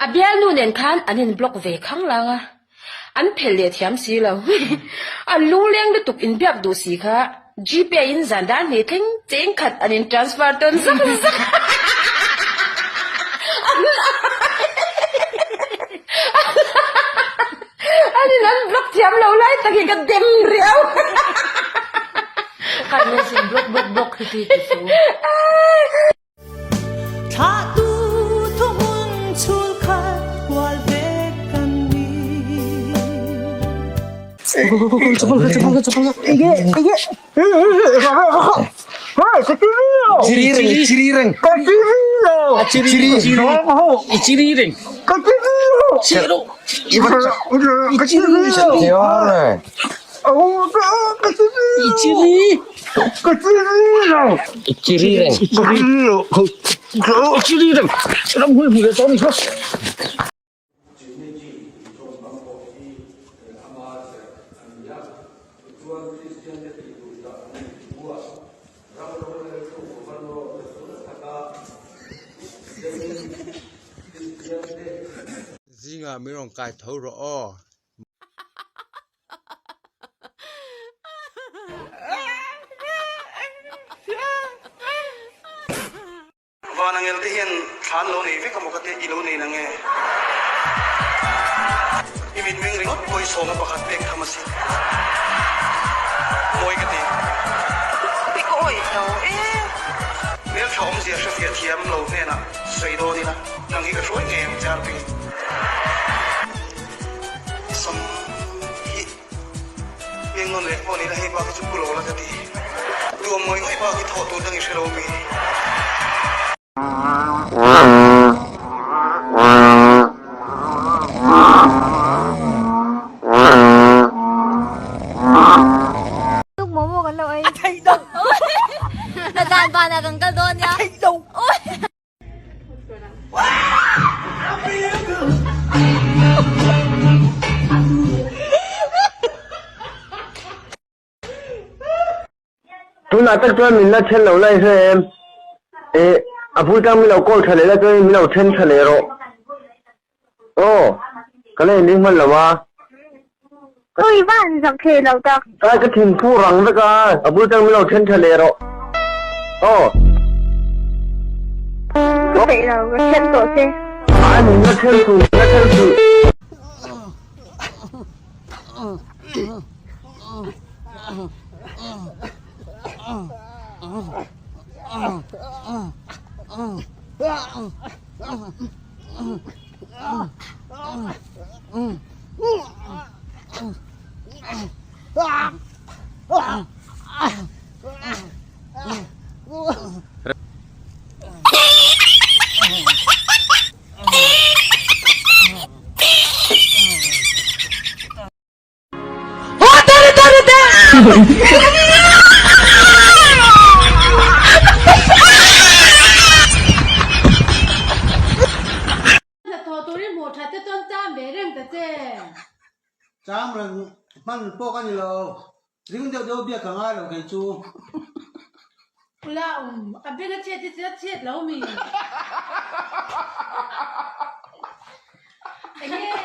A bialnu nen khan an in block ve khanglang a, an phelh leh thiam si lo. An lungleng lutuk inbiak duh si kha Gpay in zan dar hnih thleng cheng khat an in transfer tawn zak zak An in an block thiam lo lai tak hi ka dem riau. Kai nge sin block block block hi ti ti su. Thlahtu thuhmun chhul khat kual vek kan ni. Chiniji inchawm bang pawh hi ama serh a ni a, tichuan Kristiante tih duh dah an nih thu a, ram roreltu Governor te chu nasa taka demin Kristiante Zingah min rawn kai tho rawh aw. Van angel te hian thlan lo nei vek a maw ka tia i lo nei nang e? I mitmeng ringawt pawh i sawma pakhat pek tham a si. Mawi ka ti. I ka awih lo e. Hmeltha awmzia hrefiah thiam lo hnenah sawi dawn ila nang hi ka hruai ngei ang che Arpi. I sam hi Eng nawn leh pawh nila hei bak hi chu pu lo la ka ti. Duam ngawih ngawih bak hi thawh tur dang i hre lo mi. Tuk momo kan lo ei. Na dan ban ah kan kal dawn nia. Tunah tak chuan min la then lo lai hre em? Eh, a bul tang min lo call tha leh la chuan min lo then tha leh rawh. Aw, ka la inring hman lo a. Ui van zak thei lo tak. Kai ka thin phu rang vek a, a bul tang min lo then tha leh rawh. Aw. Ka peih lo, ka then tawh che. Ai min la then suh, min la then suh. Hnathawh turin hmuh that te chuan cham ve reng ta che. Cham reng hman pawh ka ni lo. Ring deuh deuh biak ka ngai lo kei chu. Ula um, a beng a chhiat hi chu a chhiat lo mi. Enge? A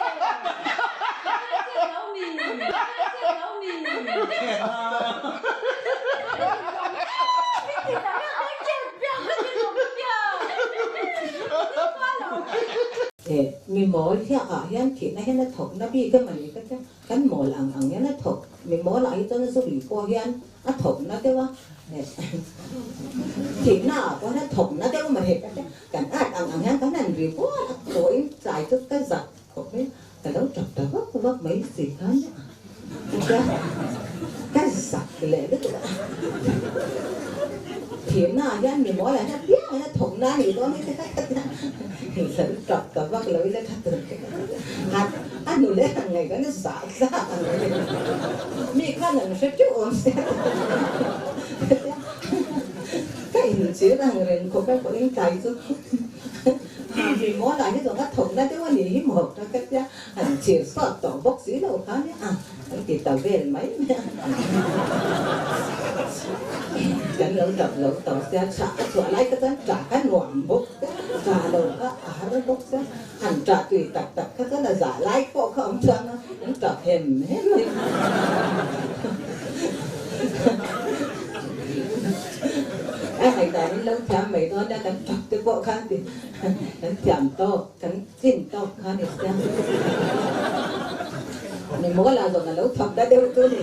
beng a chhiat lo mi? A beng a chhiat lo mi? Chhiat na. Mi mawl hiah ah hian thihna hian a thawk na bik emaw ni ka tia, kan mawl ang ang hian a thawk, mi mawl ah hi chuan a zurui pawh hian a thawk na deuh a, thihna ah pawh hian a thawk na deuh emaw ni ka tia, kan at ang ang hian kan han ri bual a, tawhin tlai chu ka zak khawp mai a, ka lo tap ta vak vak mai si khan a tia, ka zak leh lutuk a, thihna ah hian mi mawl ah hian piang hian a thawk na a nih dawn hi te kha ka tia. Kan tap ta vak lo ila tha tur te kha a nu leh ang ngei kan zah tlak ang ngei mi khan an hre teuh awm se ka inchhir ang reng khawp e pawhin tlai chu mi mawl ah hi zawng a thawk na deuh a nih hi maw ka ka tia han chhir sawt tawh bawk si lo kha nia an ti ta vel mai mai a kan lo tap lo tawh sia chhah a chhuah lai kha chuan tah ka nuam bawk. Tha lo kha a har. na bawk sia, han ṭah tui tak tak kha chuan a zah lai pawh kha awm chuang a, an ṭap hem hem mai. A hei dan in lo thiam mai dawn a, kan ṭap te pawh khan ti kan thiam tawk, kan chin tawk kha ni sia. Ni mawl ah zawng a lo thawk ta deuh chu ni,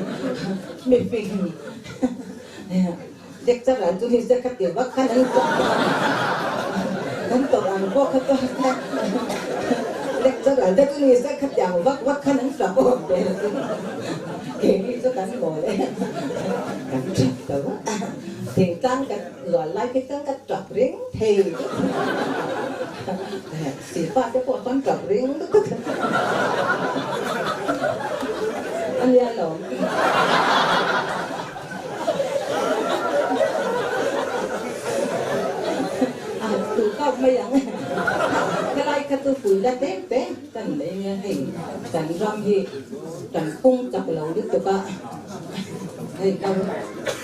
mi fing. Lecture an chu ni se kha ti vak khan an tawrh an tawrh ang pawh kha chuan lecture an te chu ni se kha ti ang vak vak khan an tap awm ve chu keini chu kan mawl e kan tap ta vak a thingtlang kan luan lai khi chuan ka tap ring thei lutuk sipa te pawh chuan tap ring lutuk a nia lawm. A tu kap mai ang. Helai kha chu pui la tep tep kan nei nia hei kan ram hi kan pung chak lo lutuk a hei kan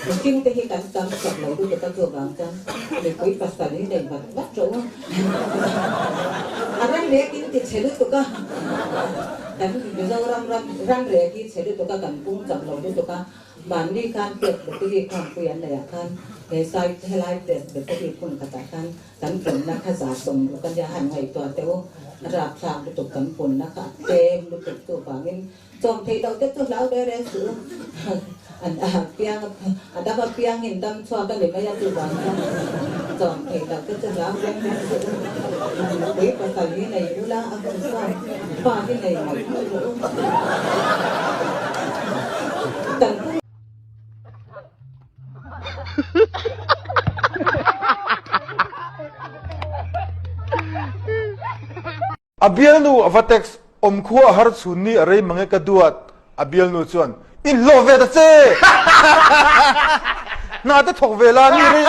mihring te hi kan tam chak lo lutuk a chuvang chuan mipui pasal hi nei vat vat rawh u. A ram rek in ti chhe lutuk a kan Mizoram ram ram rek hi chhe lutuk a kan pung chak lo lutuk a. Mahni khan test battery khangpui an neih ah khan he sai helai test battery phun khatah khan kan punna kha za 60 a nia han ngaihtuah teh u, a rapthlak lutuk kan punna kha a tlem lutuk chu vangin chawm theih loh te chu hlau reng reng suh u, an piang a dam a piangin dam chhuak a ni mai a chuvang chuan chawm theih loh te chu hlau reng reng suh u, nupui pasal hi nei ula a hun chuan fa hi nei mawlh mawlh rawh u. Kan pum A bialnu a va text, Awm khua a har chhun ni a rei mang e ka duat. A bialnu chuan, Inhlawh ve ta che! Hna te thawk ve la ni rei.